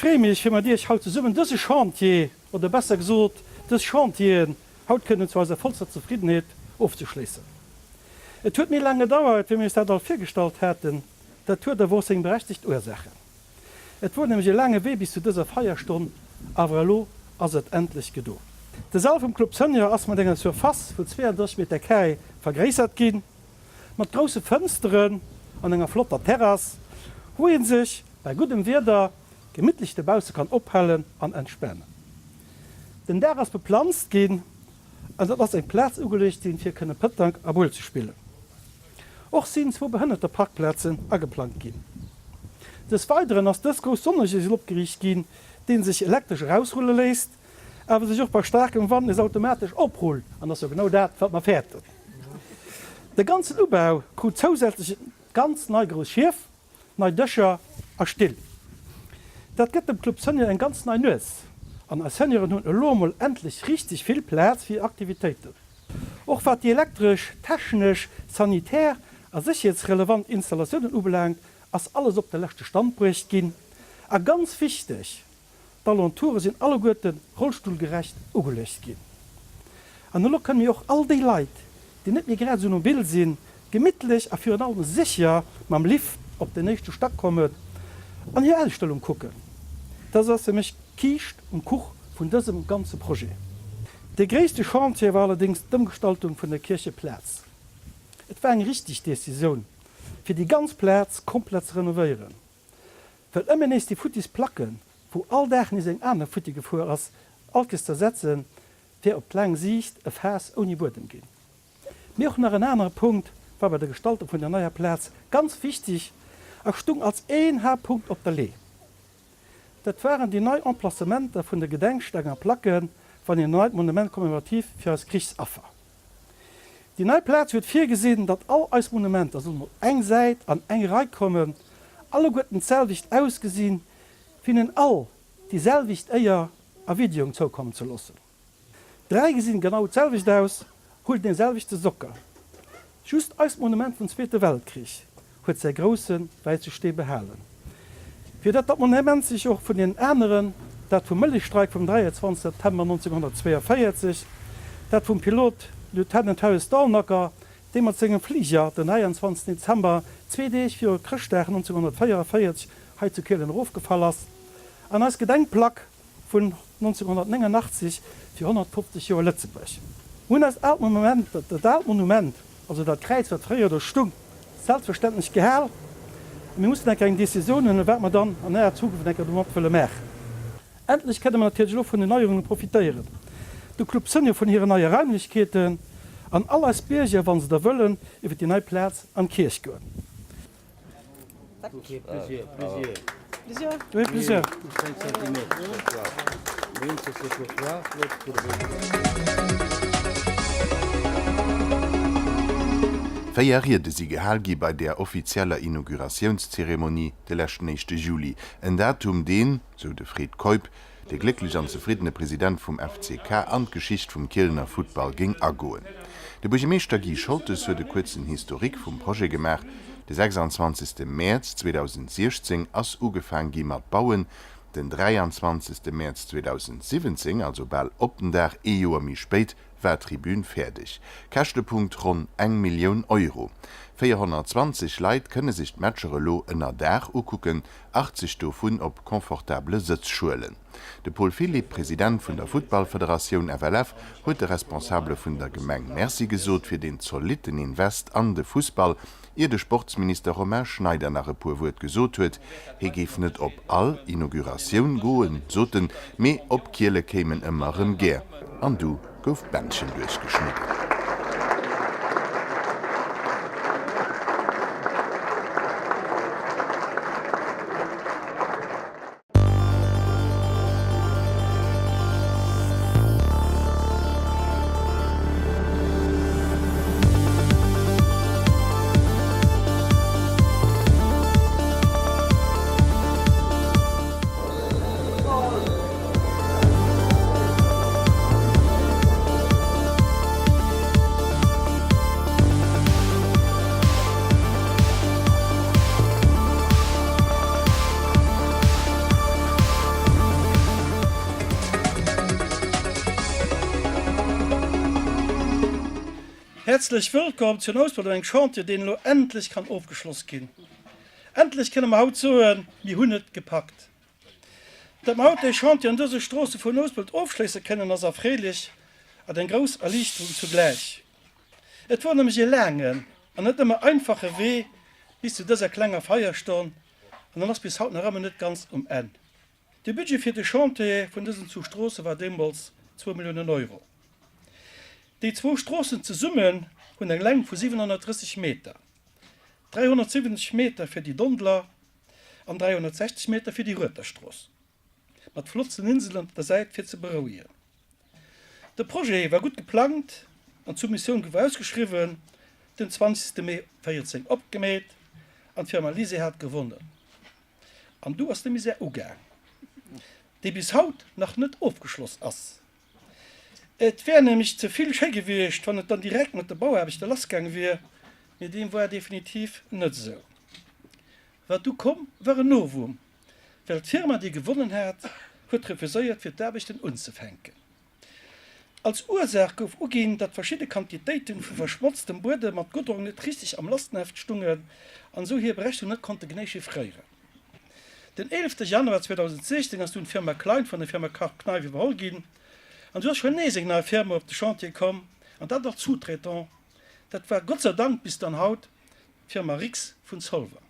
freeë mech, fir mat Iech haut zesummen dëse Chantier, oder besser gesot dës Chantieren, haut kënnen zu eiser vollster Zefriddenheet ofzeschléissen. Et huet méi laang gedauert, wéi mir eis dat all virgestallt haten. Dat huet awer och seng berechtegt Ursaachen. Et wor nämlech e laange Wee bis zu dëser Feierstonn, awer elo ass et endlech gedo. De Sall vum Club Senior ass mat enger Surface vu 32 Meter Carré vergréissert ginn, mat grousse Fënsteren an enger flotter Terrass, wou ee sech bei guddem Wieder gemittlech dobausse kann ophalen an entspanen. Den Daach ass beplanzt ginn an et ass eng Plaz ugeluecht ginn, fir kënne Pëtank a Bull ze spillen. Och sinn zwou Behënnerteparkplazen ageplangt ginn. Des Weideren ass dës grouss Sonnegesel opgeriicht ginn, dee sech elektresch erausrulle léisst, awer sech och bei staarkem Wand nees automatesch oprullt, an ass jo genau dat, wat mer fäerten. De ganzen Ubau krut zousätzlech ganz nei grouss Schief, nei Dëscher a Still. Dat gëtt dem Club Senior eng ganz nei Nues, an eis Senioren hunn elo emol endlech richteg vill Plaz fir hir Aktivitéiten. Och wat déi elektresch, technesch, sanitär a sécherheetsrelevant Installatiounen ubelaangt, ass alles op de leschte Stand bruecht ginn. A ganz wichteg, d'Alentoure sinn alleguerte rollstullgerecht ugeluecht ginn. An elo kënne mir och all déi Leit, déi net méi grad esou mobil sinn, gemittlech a virun allem sécher mam Lift op den éischte Stack kommen an hir Ausstellung kucken. Dat ass fir mech d'Kiischt um Kuch vun dësem ganze Projet. De gréisste Chantier war allerdéngs d'Ëmgestaltung vun der Kiercheplaz. Et war eng richteg Decisioun, fir déi ganz Plaz komplett ze renovéieren, well ëmmer nees déi futtis Placken, wou all Dag nees eng aner futti gefuer ass, all Kees z'ersetzen, wär op d'laang Siicht e Faass ouni Buedem ginn. Mee och nach en anere Punkt war bei der Gestaltung vun der neier Plaz ganz wichteg a stung als een Haaptpunkt op der Lee. Dat waren déi nei Emplacementer vun de Gedenksteng a Placken van een neit Monument commémoratif fir eis Krichsaffer. Déi nei Plaz huet virgesinn, datt all eis Monumenter sollen op eng Säit an eng Rei kommen, alleguerten d'selwecht ausgesinn, fir hinnen all déi selwecht Éier a Widderung zoukommen ze loossen. Dräi gesinn genau d'selwecht aus, hunn dee selwechte Sockel. Just eist Monument vum Zweete Weltkrich huet säi grousse wäisse Stee behalen. Fir datt dat Monument sech och vun deenen aneren, dat vum Mëllechstreik vum 23 September 1942, dat vum Pilot Lieutenant Harry Stalnaker, dee mat sengem Fliger den 23 Dezember, zwee Deeg viru Chrëschtdag 1944 hei zu Kielen erofgefall ass, an eis Gedenkplack, Vun 1989 fir 150 Joer Lëtzebuerg. Mir hunn eist aalt Monument, dat aalt Monument, also dat Kräiz, wat fréier do stung, selbstverständlech gehal. A mir mussen enker eng Décisioun huelen, wat mer dann an naher Zukunft enker domat wëlle maachen. Endlech kënne mer natierlech elo vun den Neierunge profitéieren. De Club Senior vun hiren neie Raimlechkeeten an all eis Bierger, wa se da wëllen, iwwer déi nei Plaz an d'Kierch goen. Véier Riede si gehal gi bei där offizieller Inauguratiounszeremonie de leschten éischte Juli. En Datum, deen, sou de Fred Keup, de glécklech an zefriddene President vum FCK, an d'Geschicht vum Kielener Futtball géing agoen. De Buergermeeschter Guy Scholtes huet e kuerzen Historique vum Projet gemaach. De 26 Mäerz 2016 ass ugefaang gi mat bauen. Den 23 Mäerz 2017, also bal op den Dag ee Joer méi spéit, war d'Tribün fäerdeg. Käschtepunkt ronn eng Millioun Euro. 420 Leit kënne sech d'Matcher elo ënner Daach ukucken, 80 dovun op confortabele Sëtzschuelen. De Paul Philipp, President vun der Futtballfederatioun FLF, huet de Responsabele vun der Gemeng Merci gesot fir deen zolitten Invest an de Fussball, ier de Sportsminister Romain Schneider nach e puer Wuert gesot huet. Hie géif net op all Inauguratioun goen, sot en, mee op Kiele kéim en ëmmer erëm gär. An du gouf d'Bändchen duerchgeschnidden. Häerzlech wëllkomm zu Nouspelt an engem Chantier, deen elo endlech kann ofgeschloss ginn. Endlech kënne mer haut soen, mir hunn et gepackt. Datt mer haut dee Chantier an dëse Stroosse vun Nouspelt ofschléisse kënnen, ass erfreelech an eng grouss Erliichterung zugläich. Et wor nämlech e laangen an net ëmmer einfache Wee bis zu dëser klenger Feierstonn an en ass bis haut nach ëmmer net ganz um Enn. De Budget fir de Chantier vun dësen zwou Stroosse war deemools zwou Milliounen Euro. Déi zwou Stroossen zesummen hunn eng Längt vu 730 Meter, 370 Meter fir déi Dondeler an 360 Meter fir déi Rueter Strooss, mat flotzen Inselen op der Säit fir ze berouegen. De Projet war gutt geplangt an d'Soumissioun gouf ausgeschriwwen, den 20 Mee 14 opgemeet an d'Firma Lisée hat gewonnen. An du ass de Misär ugaang, dee bis haut nach net ofgeschloss ass. Et wär nämlech ze vill schéi gewiescht, wann et dann direkt mat de Bauaarbechte lassgaang wier, mee deem war definitiv net esou. Wat du komm war en Novum, well d'Firma, déi gewonnen hat, huet refuséiert fir d'Aarbechten unzefänken. Als Ursaach gouf uginn, datt verschidde Quantitéiten vu verschmotztem Buedem mat Goudrong net richteg am Lastenheft stungen an esou hir Berechnung net konnte genee chiffréieren. Den 11 Januar 2016 ass dunn d'Firma Klein vun der Firma Karp-Kneif iwwerholl ginn an esou ass schonn nees eng nei Firma op de Chantier komm an dat als Sous-traitant. Dat war Gott sei Dank bis dann haut d'Firma Rix vun Zolwer.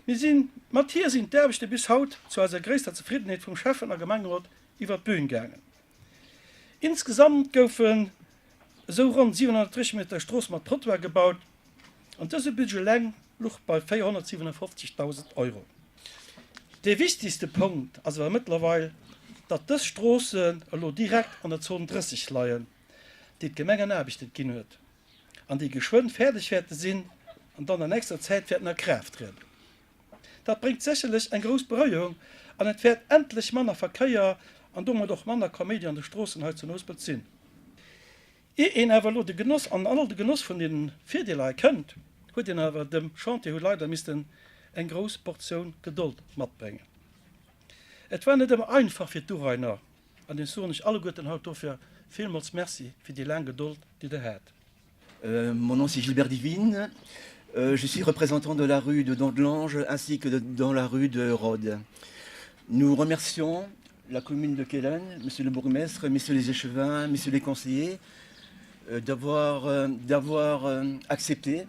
Mir sinn, mat hir sinn d'Aarbechte bis haut zu eiser gréisster Zefriddenheet vum Schäffen a Gemengerot iwwer d'Bühn gaangen. Insgesamt goufen esou ronn 730 Meter Strooss mat Trottoir gebaut an dëse Budget eleng luch bei 457.000 Euro. Dee wichtegste Punkt ass awer mëttlerweil, datt dës Stroossen elo direkt an der Zon 30 leien, déi d'Gemeng an Aarbechten ginn huet. an déi geschwënn fäerdeg wäerte sinn an dann an nächster Zäit wäerten a Kraaft trieden. Dat bréngt sécherlech eng grouss Berouegung an et wäert endlech manner Verkéier an domat och manner Kaméidi an de Stroossen hei zu Nouspelt sinn. Ier een awer elo de Genoss an all de Genoss vun den Virdeeler hei kënnt, huet een awer dem Chantier hu leider missten eng grouss Portioun Gedold matbréngen. Et war net ëmmer einfach fir d'Urainer An deem soen ech alleguerten haut dofir villmools Merci fir déi laang Gedold, déi Der hat. Mon nom c'est Gilbert Divine, je suis représentant de la rue de Dandelange ainsi que dans la rue de Rhodes. Nous remercions la commune de Kellen, monsieur le bourgmestre, messieurs les échevins, messieurs les conseillers d'avoir d'avoir accepté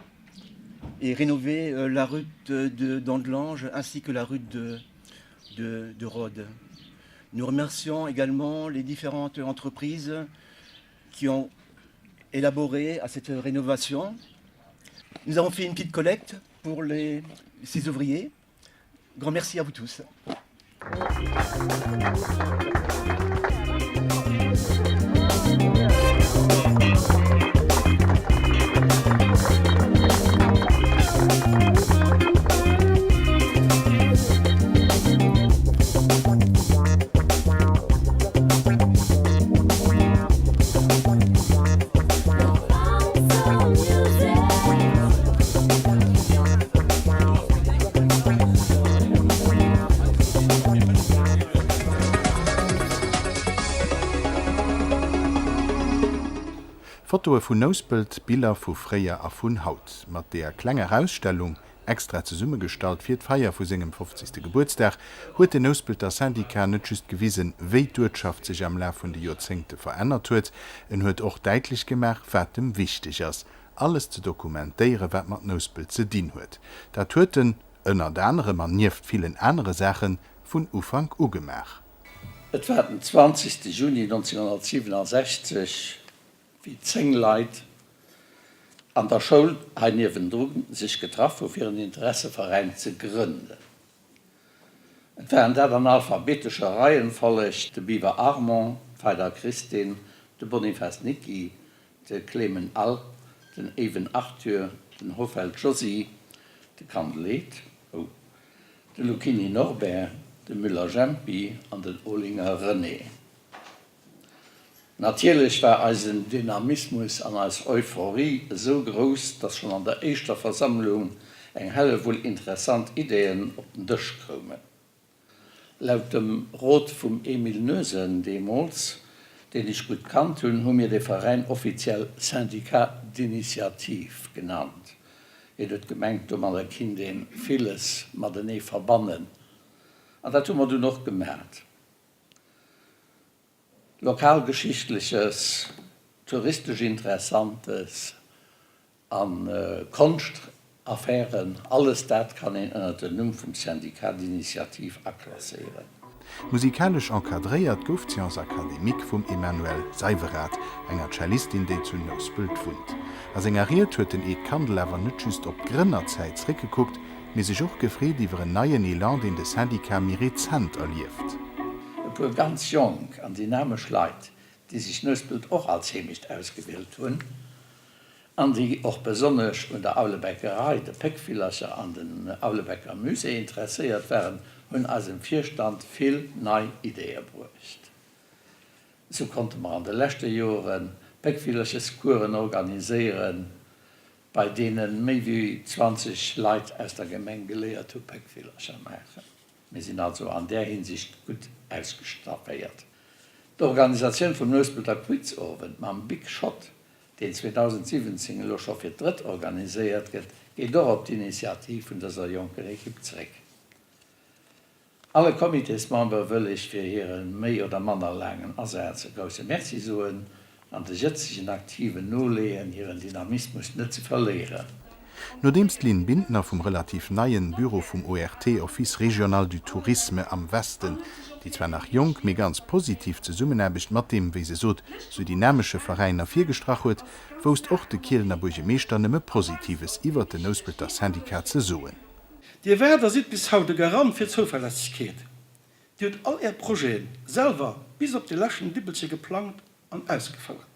et rénové la rue de Dandelange ainsi que la rue de de de Rhodes. Nous remercions également les différentes entreprises qui ont élaboré à cette rénovation. Nous avons fait une petite collecte pour les, ces ouvriers. Grand merci à vous tous. Fotoe vun Nouspelt, Biller vu fréier a vun haut. Mat deeër klenger Ausstellung, Extra zesummegestallt fir d'Feier vu sengem fofzegste Gebuertsdag, huet den Nouspelter Syndicat net just gewisen, wéi d'Uertschaft sech am Laf vun de Joerzéngte verännert huet, en huet och däitlech gemaach, wat em wichteg ass, alles ze dokumentéiere wat mat Nouspelt ze dinn huet. Dat huet en, ënnert anerem an nieft villen anere Saachen, vun Ufank u gemaach. Et war den 20 Juni 1967, wéi 10 Leit an der Schoul hei niewendru sech getraff hu fir en Interesseveräin ze grënnen. Et waren dat an alphabetescher Reihenfolleg, de Biwer Armand, d'Feider Christine, de Bonifas Nicki, de Clemen Al, den Ewen Arthur, den Hoffeld Josy, de Kandel Ed, oh, de Lucchini Norbert, de Müller Jempi an den Olinger René. Natierlech war eisen Dynamismus an eis Euphorie esou grouss, dass schonn an der éischter Versammlung eng Hellewull interessant Ideeën op den Dësch koumen. Laut dem Rot vum Emile Noesen deemools. Deen ech gutt kannt hunn, hu mir de Veräin offiziell Syndicat d'initiative genannt. Hien huet gemengt, domadder kinnt ee villes matenee verbannen. An dat hu mer dunn och gemat. Lokalgeschichtleches, touristesch Interessantes a Konschtaffären, alles dat kann een ënner den Numm vum Syndicat d'initiative aklasséieren. Musikalesch encadréiert gouf d'Séance académique vum Emmanuelle Seiwerath, enger Cellistin, déi zu Nouspelt wunnt. A senger Ried huet den Ed Kandel awer net just op d'Grënnerzäit zréckgekuckt, mee sech och gefreet iwwer en neien Elan, deen de Syndicat méi rezent erlieft. E puer ganz jonk an dynamesch Leit, déi sech Nouspelt och als Heemecht ausgewielt hunn an déi och besonnesch un der Aulebäckerei, de Péckvillercher an den Aulebäcker Musée interesséiert waren, hunn eisem Virstand vill nei Ideeë bruecht. Esou konnte mer an de leschte Jore Péckvillerchescoursen organiséieren, bei deene méi wéi 20 Leit aus der Gemeng geléiert hu Péckvillercher maachen. Mir sinn also an där Hinsicht gutt ausgestafféiert. D'Organisatioun vum Nouspelter Quizowend mam Big Shot, deen 2017 elo scho fir d'drëtt organiséiert gëtt, geet och op d'Initiativ vun dëser jonker Ekipp zréck. Alle Comitésmembere wëll ech fir hire méi oder manner laangen Asaz e grousse Merci soen an de jëtzegen Aktiven noleeën, hiren Dynamismus net ze verléieren. Nodeems d'Lynn Bintner vum relativ neien Büro vum ORT, Office Régional du Tourisme am Westen, déi zwar nach jonk, mee ganz positiv Zesummenaarbecht mat deem, wéi se sot, sou dynamesche Veräin ervirgestrach huet, wousst och de Kielener Buergemeeschter nëmme Positives iwwert den Nouspelter Syndicat ze soen. Dir waart a sidd bis haut e Garant fir Zouverlässegkeet. Dir hutt all Är Projeten selwer bis op de leschten Dippelche geplangt an ausgefouert.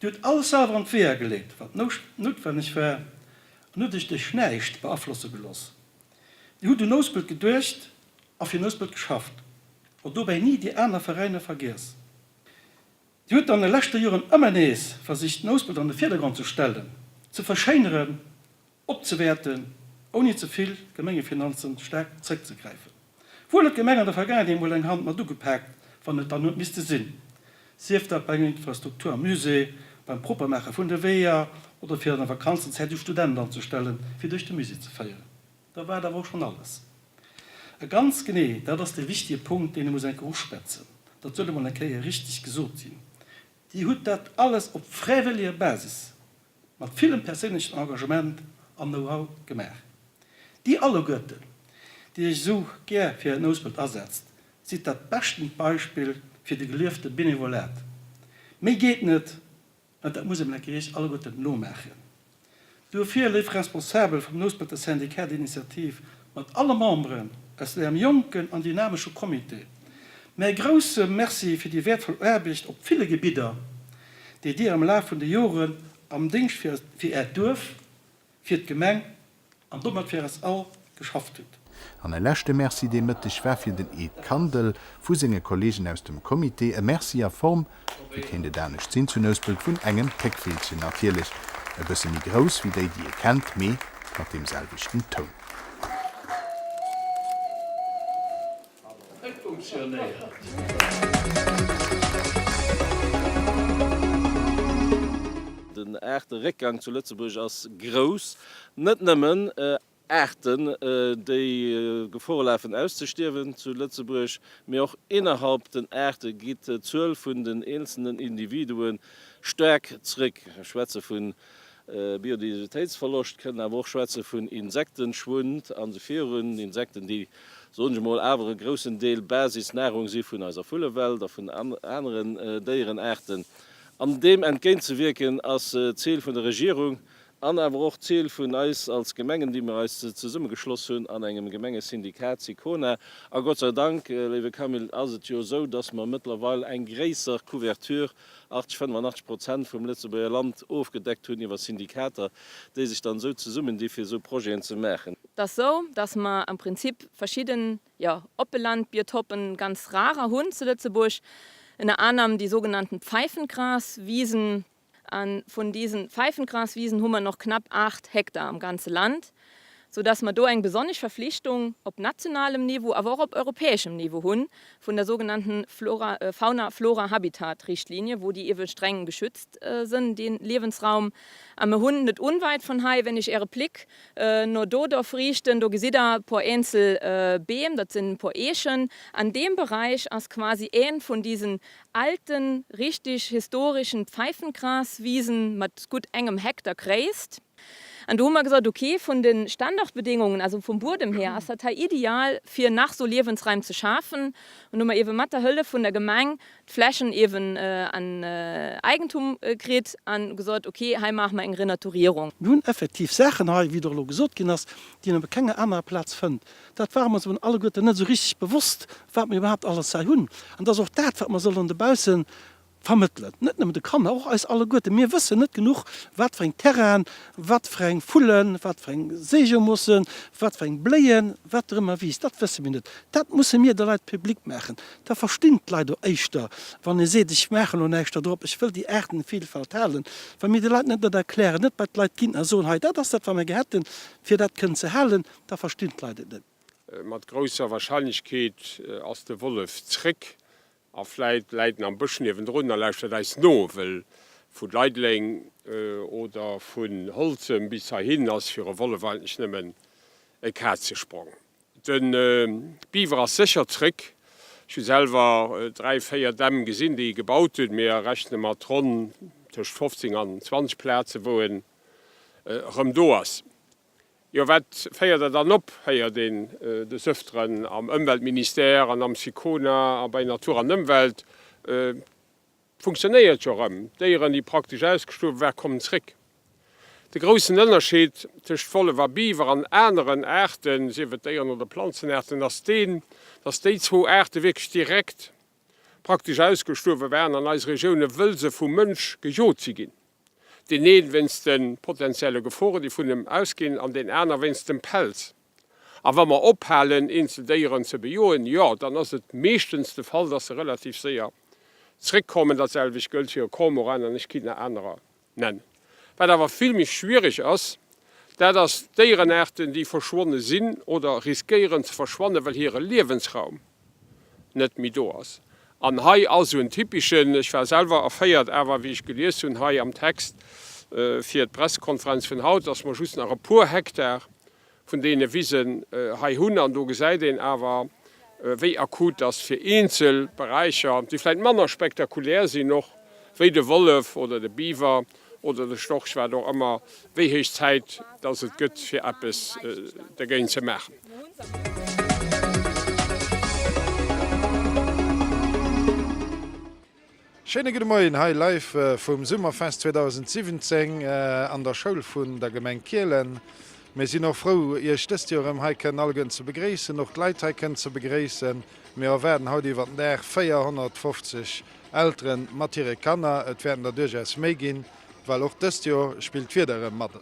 Dir hutt alles selwer an d'Weeër geleet, wat noutwenneg war, an hutt Iech duerch näischt beaflosse gelooss. Dir hutt un Nouspelt geduecht a fir Nouspelt geschafft, a dobäi ni déi aner Veräiner vergiess. Dir hutt an de leschte Joren ëmmer nees versicht, Nouspelt an de Virdergrond ze stellen, ze verschéineren opzewäerten, ouni ze vill d'Gemengefinanzen staark zréckzegräifen. Wuel huet d'Gemeng an der Vergaangenheet emol eng Hand mat ugepaakt, wann et dann huet misste sinn, sief dat bei enger Infrastruktur am Musée, beim Proppermaache vun de Weeër oder fir an der Vakanzenzäit e Student anzestellen, fir duerch de Musée ze féieren. Da war et awer och schonn alles. A ganz genee dat ass dee wichtige Punkt, deen ee muss eng Kéier uschwätzen, dat soll emol eng Kéier richteg gesot sinn, Dir hutt dat alles op fräiwëlleger Basis mat villem perséinlechen Engagement an Know-how gemaach. Dir alleguerten, déi Iech esou gär fir Äert Nouspelt asetzt, sidd dat beschtent Beispill fir de geliefte Benevolat. Méi geet net, an dat muss een enke Iech alleguerten nomaachen. Duerfir, léif Responsabel vum Nouspelter Syndicat d'initiative mat alle Memberen aus Ärem jonken an dynamesche Comité, mäi grousse Merci fir déi wäertvoll Aarbecht op ville Gebidder, déi Dir am Laf vun de Joren am Déngscht fir Äert Duerf, fir d'Gemeng an domat fir eis all geschafft hutt. An e leschte Merci dee Mëtteg war fir den Ed Kandel vu senge Kollegen aus dem Comité. E Merci a Form, wéi kéint et anescht sinn zu Nouspelt, vun engem Péckvillchen natierlech. E bësse méi grouss wéi déi, déi ee kennt, mee mat deem selwechten Toun. Et funktionéiert. Den Aarteréckgang zu Lëtzebuerg ass grouss, net nëmmen Aarten, déi Gefor lafen auszestierwen zu Lëtzebuerg, mee och innerhalb den Aarte geet d'Zuel vun den eenzelnen Individue staark zréck. Ech schwätze vu Biodiversitéitsverloscht, kënnen awer och schwätze vun Insektenschwund an esou virun, Insekten, déi, soen ech emol, awer e groussen Deel Basisnahrung si vun eiser Vullewelt a vun aneren Déierenaarten. An deem entgéintzewierken ass d'Zil vun der Regierung, An awer och d'Zil vun eis als Gemengen, déi mir eis zesummegeschloss hunn an engem Gemengesyndikat, SICONA. A Gott sei Dank, léiwe Camille, ass et jo esou, dass mer mëttlerweil eng gréisser Couverture, 80, 85 Prozent vum Lëtzebuerger Land ofgedeckt hunn iwwer Syndikater, déi sech dann esou zesummendi fir esou Projeten ze maachen. Et ass sou, dass mer am Prinzip verschidden, jo, Oppelandbiotopen, ganz rarer hunn zu Lëtzebuerg, ënner anerem déi sougenannten Pfeifengraswiesen. A vun diesen Pfeifengraswiesen hu mer noch knapp 8 Hektar am ganze Land. sou dass mer do eng besonnesch Verflichtung op nationalem Niveau, awer och op europäeschem Niveau hunn, vun der sougenannten Flora, Fauna-Flora-Habitat-Richtlinie, wou déi iewe streng geschützt sënn, dee Liewensraum. A mer hunn net unweit vun hei, wenn ech Äre Blick no do dorf riichten, do gesitt Der e puer eenzel Beem, dat sinn e puer Eechen. An deem Beräich ass quasi ee vun diesen alten, richtig historischen Pfeifengraswiesen mat gutt engem Hektar Gréisst. An do hu mer gesot, ok, vun de Standortbedingungen, also vum Buedem hier, ass dat hei ideal, fir nach esou Liewensraim ze schafen. An hu mer eebe mat der Hëllef vun der Gemeng d'Flächen eeben an Eigentum kritt a gesot, ok, hei maache mer eng Renaturierung. Mir hunn effektiv Saachen hei, wéi et och elo gesot ginn ass, déi een op kenger anerer Plaz fënnt. Dat ware mer ons eben alleguerten net esou richteg bewosst, wat mer iwwerhaapt alles hei hunn. An dat ass och dat, wat mer sollen dobaussen Vermëttelen, net nëmmen de Kanner, och eis alleguerten. Mir wëssen net genuch, wat fir eng Terrainen, wat fir eng Vullen, wat fir eng Seejomossen, wat fir eng Bléien, wat dorëmmer wiisst. Dat wësse mir net. Dat musse mir de Leit public maachen. Da verstinn d'Leit och éischter, wann ee seet, ech maachen elo näischt dodrop, ech wëll déi Aartenvielfalt halen. Wa mir de Leit net dat erklären, net bei d'Leit ginn a soen, hei dat ass dat, wat mir gär hätten, fir dat kënnen ze halen, da verstinn d'Leit et net. Mat grousser Warscheinlechkeet ass de Wollef zréck A vläit läit en am Bësch niewendrun a lauschtert eis no, wëll vu Leideleng oder vun Holzem bis heihin ass fir e Wollef eigentlech nëmmen e Kazesprong. De Beaver ass sécher zréck. Ech hu selwer 3, 4 Dämm gesinn, déi e gebaut hunn. Mir rechne mat ronn tëscht 15 an 20 Plazen, wou en erëm do ass. Jo, wat féiert Der dann op? héiert een des Öfteren am Ëmweltministère an am Sicona a bei Natur an Ëmwelt. Et funktionéiert jo erëm, d'Déieren, déi praktesch ausgestuerwe waren, kommen zréck. De groussen Ënnerscheed tëscht Wollef a Beaver an aneren Aarten, sief et Déieren oder Planzenaarten, ass deen, dass déi zwou Aarte wierklech direkt praktesch ausgestuerwe waren an eise Regioune, wëll se vum Mënsch gejot si ginn. Deen een wéinst de potenzielle Geforen, déi vun em ausginn, an deen aner wéinst dem Pelz. A wa mer ophalen, eenzel Déieren ze bejoen, jo, dann ass et meeschtens de Fall, dass se relativ séier zréckkommen. Dat selwecht gëllt fir e Kormoran, an ech kinnt nach anerer nennen. Wat awer vill méi schwierig ass, dat ass Déierenaarten, déi verschwonne sinn oder riskéieren ze verschwannen, well hire Liewensraum net méi do ass. An hei ass esou en typeschen, ech war selwer erféiert awer, wéi ech gelies hunn hei am Text fir d'Pressekonferenz vun haut, dass mer just nach e puer Hektar vun deene Wisen hei hunn. An do gesäit een awer, wéi akut dass fir eenzel Beräicher, déi vläicht manner spektakulär sinn och wéi de Wollef oder de Beaver oder de Storch, wat och ëmmer, wéi héich Zäit dass et gëtt, fir eppes dergéint ze maachen. Schéine gudde Moien hei live vum Summerfest 2017 an der Schoul vun der Gemeng Kielen. Mir sinn och frou Iech dëst Joer erëm hei kënnen alleguerten ze begréissen, och d'Leit hei kënnen ze begréissen. Mir erwaarden haut iwwer den Dag 450 Elteren mat hire Kanner. Et wäerten der duerchaus méi ginn, well och dëst Joer spillt d'Wieder erëm mat.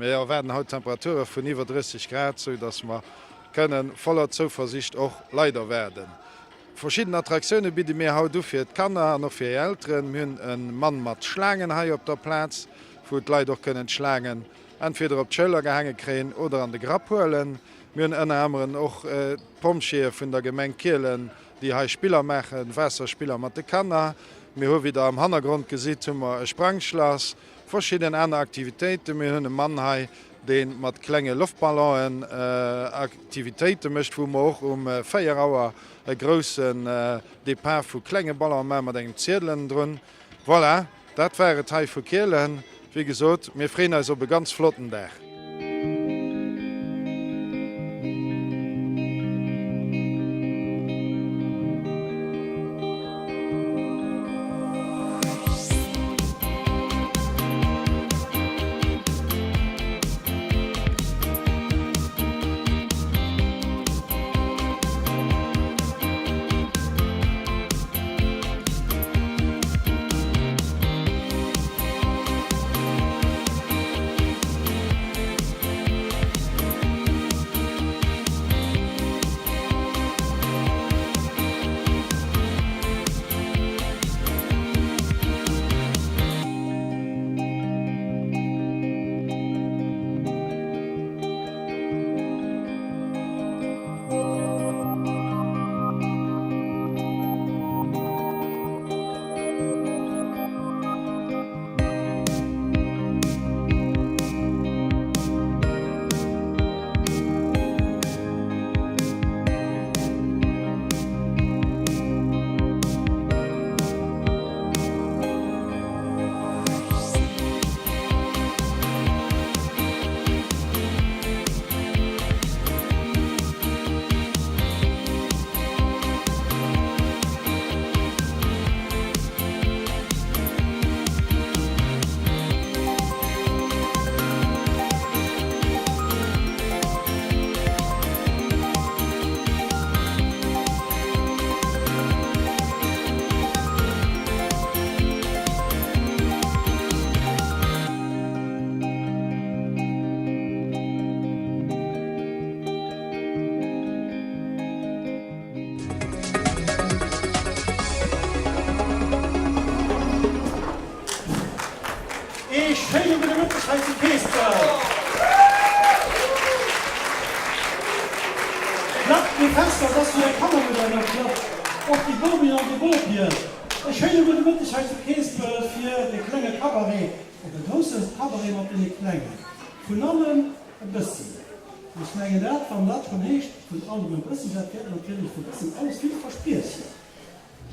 Mir erwaarden haut Temperature vun iwwer 30 Grad, sou dass mer kënne voller Zouversicht och Leit erwaarden. Verschidden Attraktioune bidde mir haut u fir d'Kanner an och fir hir Elteren. Mir hunn e Mann mat Schlaangen hei op der Plaz, wou d'Leit och kënnen d'Schlaangen entweder op d'Schëller gehaange kréien oder an de Grapp huelen. Mir hunn ënner aneren och d'Pompjeeë vun der Gemeng Kielen, déi hei Spiller maachen, Waasserspiller mat de Kanner. Mir hu, wéi Der am Hannergrond gesitt, hu mer e Sprangschlass, verschidden aner Aktivitéiten. Mir hunn e Mann hei, dee mat klenge Loftballonen Aktivitéite mécht, wou mer och um 4 Auer e groussen Depart vu klenge Ballonen maache mat engem Ziedel ënnendrun. Voilà, dat war et hei vu Kielen. Wéi gesot, mir freeën eis op e ganz flotten Dag. Mëtteg hei zu Keespel. Klapp, dee Fester, et ass wéi eng Kannermedail am Klapp, och déi Bobien an déi Bobien. E schéine gudde Mëtteg hei zu Keespel fir de klenge Cabaret, oder grousse Cabaret mat deene Klengen. Vun allem e bëssi. An ech mengen dat, wann dat schonn heescht, vun allem e bëssi, dat wäert natierlech e bëssen alles vill verspriechen.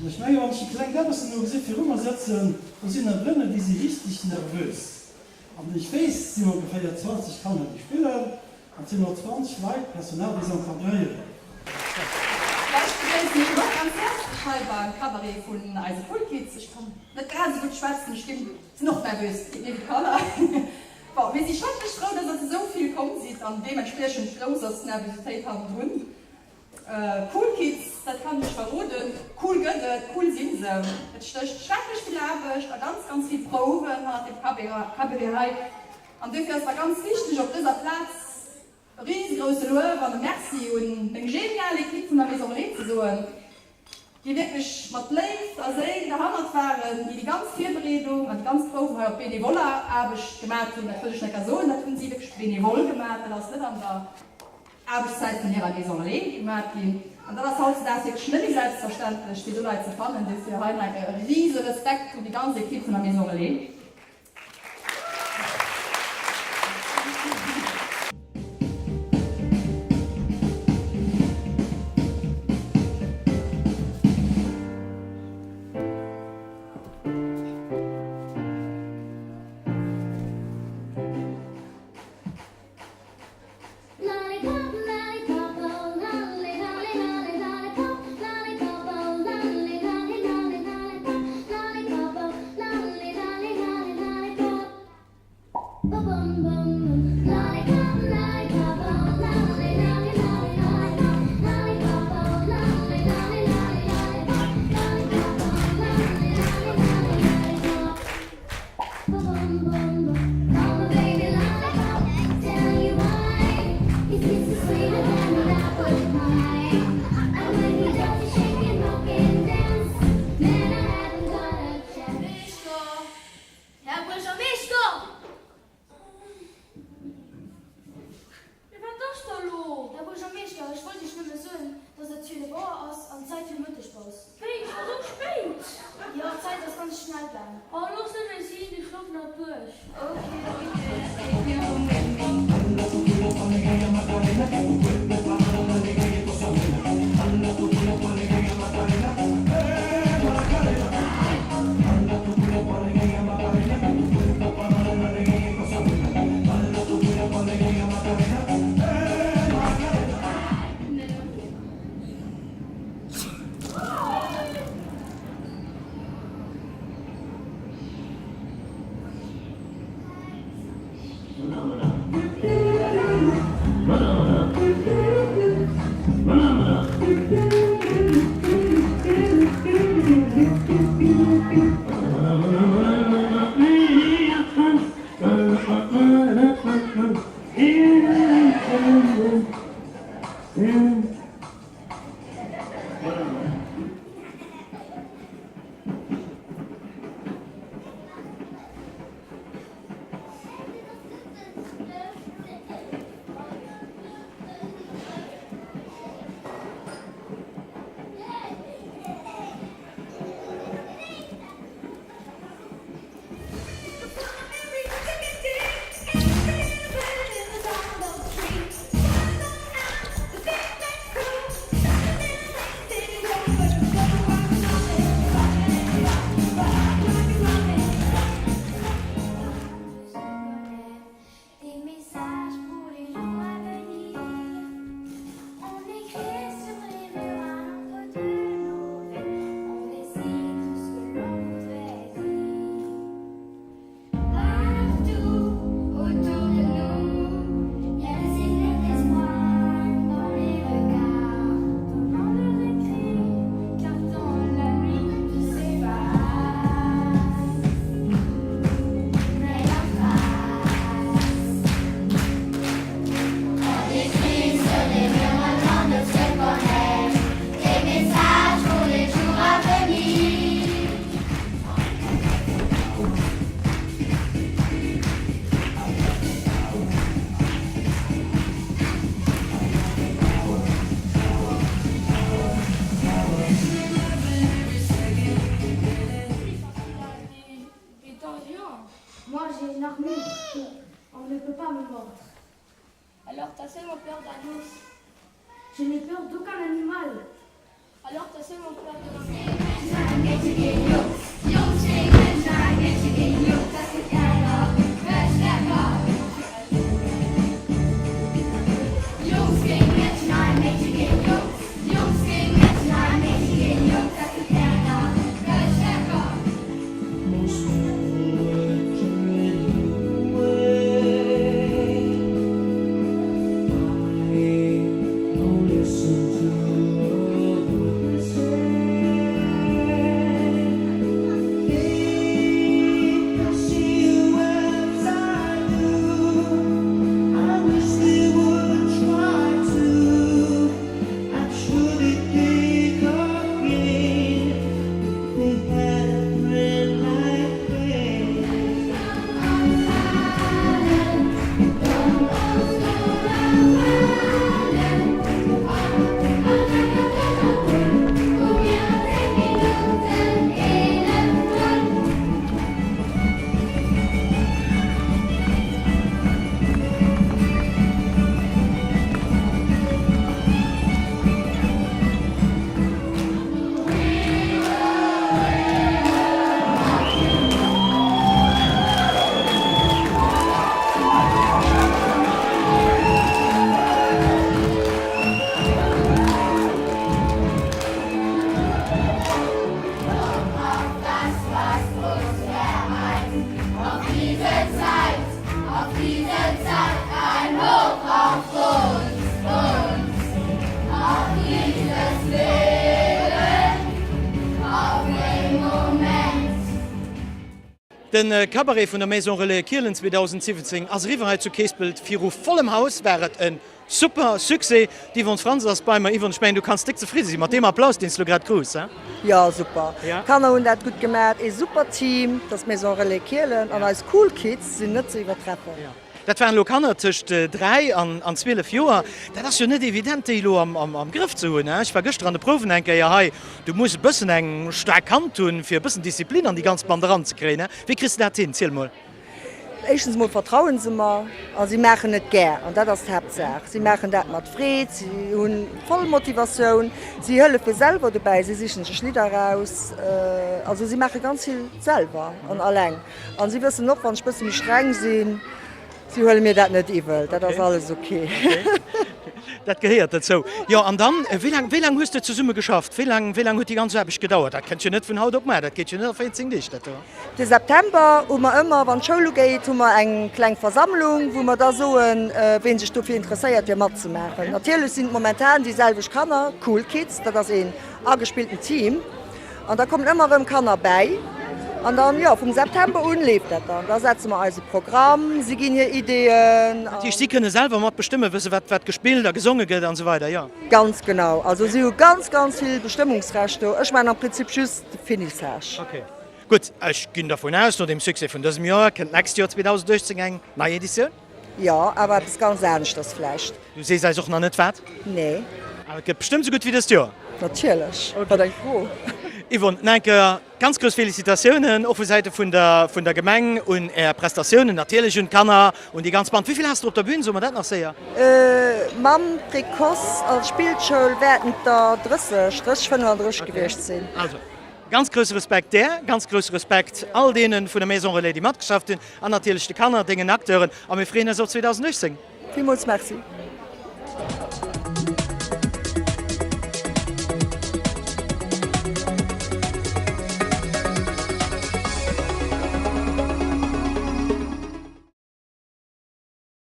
An ech mengen, wann ech déi kleng Däbbessen do gesi viru mer sëtzen, do sinn der drënne, déi si richteg nervös. An ech weess, et sinn ongeféier 20 Kanner, déi spillen, an et sinn och 20 Leit, Personal, déi se encadréieren. Ech begréissen Iech och ganz häerzlech hei beim Cabaret vun eise Cool Kids. Ech kann net grad esou gutt schwätzen, ech ginn, sinn och nervös, et geet mir wéi d'Kanner. Bon, mir si schrecklech frou, dass der esou vill komm sidd an deementspriechend grouss ass d'Nervositéit hannendrun. Cool Kids, dat kann ech verroden, cool gëtt et, cool sinn se. Et stécht schrecklech vill Aarbecht a ganz, ganz vill Prouwen hannert deem Cabaret hei. An duerfir ass mer ganz wichteg, op dëser Plaz e risegrousse Luef an e Merci un meng genial Equipe vun der Maison Relais ze soen, déi wierklech mat Léift a Séil derhannert waren, déi déi ganz Virbereedung an déi ganz Prouwen hei op benevoller Aarbecht gemat hunn. Dat wëll ech net soen, dat hunn si wierklech benevol gemat, dat ass net an der. Aarbechtszäit vun hirer Maison Relais gemat ginn. An dat ass hautzedaags wierklech net méi selbstverständlech, fir esou Leit ze fannen. Dofir hei nach e rise Respekt un déi ganz Equipe vun der Maison Relais. Här Buergermeeschter! Mee wat ass da lo? Här Buergermeeschter, ech wollt Iech nëmme soen, dass et 12 Auer ass an Zäit fir Mëttegpaus. Wéi, scho sou spéit? Jo, d'Zäit ass ganz schnell gaang. Oh, looss nëmme sinn, ech schlofen nach duerch. j'ai une armure, donc on ne peut pas me mordre. Alors t'as seulement peur d'un ours. Je n'ai peur d'aucun animal. Alors t'as seulement peur de De Cabaret vun der Maison Relais Kielen 2017 ass eriwwer hei zu Keespelt. Viru vollem Haus war et e super Succès. D'Yvonne Frantz ass bei mer. Yvonne, ech mengen du kanns déck zefridde si mat deem Applaus deen s de elo grad krus, he? Jo, super. D'Kanner hunn dat gutt gemaat. Ee super Team, dat ass d'Maison Relais Kielen an eis Cool Kids sinn net ze iwwertreffen. Dat waren elo Kanner tëscht 3 an 12 Joer. Dat ass jo net evident, déi elo am Grëff ze hunn. Ech war gëschter an de Prouwen eng Kéier hei. Du muss e bëssen eng staark Hand hunn, fir e bëssen Disziplin an déi ganz Band eranzekréien. Wéi kriss de dat hin? Ziel mol. Éischtens emol vertrauen se mer a si maachen et gär an dat ass d'Haaptsaach. Si maachen dat mat Freed, si hu voll Motivatioun, si hëllefe selwer dobäi, si sichen sech Lidder eraus. Also si maache ganz vill selwer an alleng. An si wëssen och, wann ech bësse méi streng sinn, si huele mir dat net iwwel, dat ass alles ok. Dat gehéiert dozou. Jo, an dann, wéi laang, wéi laang hues de zesumme geschafft? Wéi laang, wéi laang huet déi ganz Aarbecht gedauert? Dat kënnt jo net vun haut op mar, dat geet jo net a 14 Deeg, dat do. De September hu mer ëmmer, wann d'Schoul ugeet, hu mer eng kleng Versammlung, wou mer da soen, ween sech dofir interesséiert, fir matzemaachen. Natierlech sinn et momentan déi selwecht Kanner, Cool Kids, dat ass een agespillten Team. An da kommen ëmmer erëm Kanner bäi. An dann, jo, vum September un leeft dat dann. Da setze mer eise Programm, si ginn hir Ideeën. Dat heescht, si kënne selwer mat bestëmmen, wësse wat wat gespillt a gesonge gëtt an esou weider, jo? Ganz genau. Also si hu ganz, ganz vill Bestëmmungsrecht do. Ech maachen am Prinzip just de Finissage. Ok. Gutt, ech ginn dervun aus, no dem Succès vun dësem Joer kënnt d'nächst Joer, 2018, eng nei Editioun? Jo, awer eppes ganz aneschters vläicht. Du sees eis och nach net wat? Nee. Awer et gëtt bestëmmt esou gutt wéi dëst Joer. Natierlech, wat eng Fro! Yvonne, nach eng Kéier ganz grouss Félicitatiounen, och vu Säite vun der vun der Gemeng un Är Prestatiounen, natierlech un d'Kanner, un déi ganz Band. Wéi vill has de op der Bühn? Soe mer dat nach séier. Mam Précoce als Spillschoul wäerten et der 30, 30, 35 gewiescht sinn. Also, ganz grousse Respekt där, ganz grousse Respekt all deene vun der Maison Relais, déi matgeschafft hunn, an natierlech de Kanner, dengen Acteuren, a mir freeën eis op 2018. Villmools Merci.